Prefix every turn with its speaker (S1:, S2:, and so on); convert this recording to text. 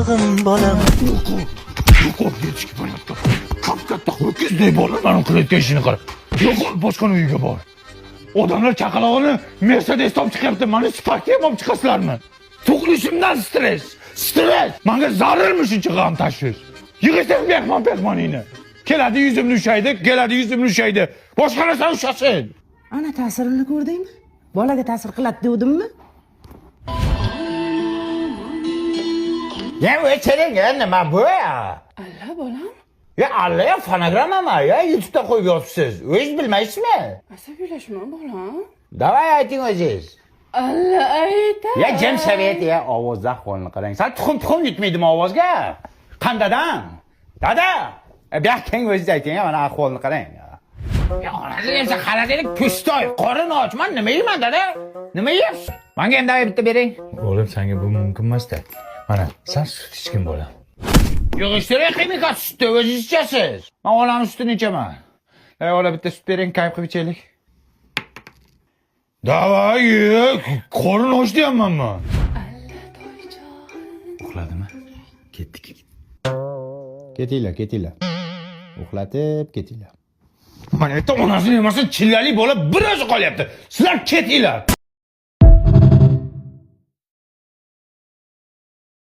S1: Chaqalog'im bolam.
S2: Yo'qol, yetishga boryapti. Kap-katta ho'kizdek bola mana qilayotgan ishini qara. Yo'qol, boshqani uyiga bor. Odamlar chaqalog'ini Mercedes olib chiqyapti, mani Spark'ga ham olib chiqasizlarmi? Tug'ilishimdan stress, stress. Manga zarurmi shuncha g'am tashvish? Yig'ishtir mehmon pehmoningni. Keladi yuzimni ushaydi, keladi yuzimni ushaydi. Boshqa narsani ushasin.
S3: Ana ta'sirini ko'rdingmi? Bolaga ta'sir qiladi devdimmi?
S2: Ya o'chiring, ya nima bu?
S4: Alla bolam,
S2: Ya alla ya fonogrammami? Ya YouTube'da qo'yib yotibsiz. O'zingiz bilmaysizmi?
S4: asabiylashma bolam.
S2: Davay ayting o'zingiz.
S4: Alla ayta.
S2: Ya jim sovet ya ovozda ahvolini qarang. Sal tuxum tuxum yutmaydimi ovozga? Qandadan? Dada, bu yoqqa keling o'zingiz ayting, mana ahvolini qarang. Ya onasi esa xaladini pustoy, qorin och. Man nima yeyman dada? Nima yeyapsiz? Menga ham davay bitta bering. O'g'lim, senga bu mumkin emas-da. Mana, sen sut ichgin bolam. Yig'ishtiring ximikat sutni o'zingiz ichasiz. Men onamning sutini ichaman. Davay ola bitta sut bering, kayf qilib ichaylik. Davay, ye, qorin och deyapman man. Uxladimi? Ketdik. Ketinglar, ketinglar. Uxlatib ketinglar. Mana yerda onasini emasin, chillali bola bir o'zi qolyapti. Sizlar ketinglar.